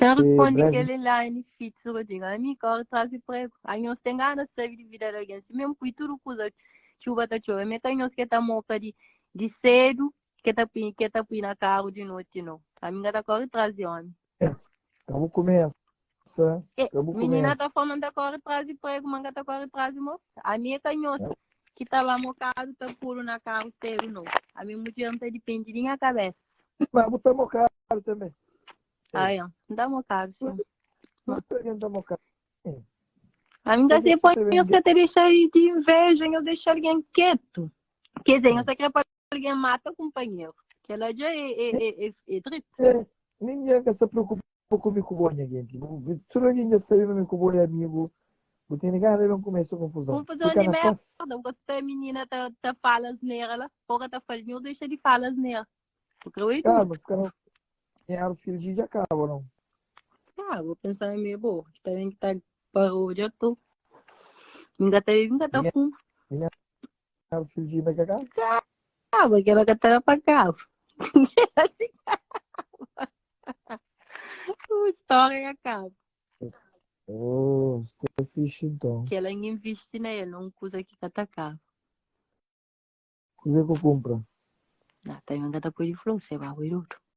Ten responde breve. kel Elaine Fitz Rodrigo. Ami kore tras di pregu. Anhos ten gana sabe di vida di algen. Si mesmu pui tudu kuza txuba ta txobe. Mi ka nhos ke ta moka di di sedu ke ta pui ke ta pui na karu di noti no. Ami nka ta kore tras di omi. Ka bu kumesa, E, ka bu minina kumesa. ta fla ma nta kore tras di pregu, ma nka ta kore tras di mos. Ami e ka nhos ki ta ba mokadu ta pudu na karu sedu no. Ami mudjer nta dipende di nha kabesa. Ma bu ta mokadu tanbe. Ai, N ta mokadu, sim. Tudu algen ta mokadu. Ami nka sei poi nhos ka ta dexa di inveja, nhos dexa algen ketu. Quer dizer, nhos ta kre pa algen mata kumpanheru. Kela dja é, é, é, é, é dritu. É, ningen ka sa preokupa ku mi ku bo, nha genti. Tudu algen dja sabe ma mi ku bo é amigu. Bu tene gana di ben kumesa konfuzon. Konfuzon Fika di na merda, pas. bu ka sta minina ta, ta fala asnera la. Porra ta fala, nhos dexa di fala asnera. Bu kre oi Calma, tudu. fika na Dinheru filho de já acaba, não? Ah, vou pensar em mim, boa. Está bem que tá parou, já tô. Nunca tá nunca tá fuma. Dinheru filho de ainda que acaba? Acaba, aquela que tá pra cá. O história acaba. Oh, está fixe então. Que ela investe nele, um coisa que tá acaba. Kuzê ku kumpra? Nah, também ka ta pode flou, se ba oi outro.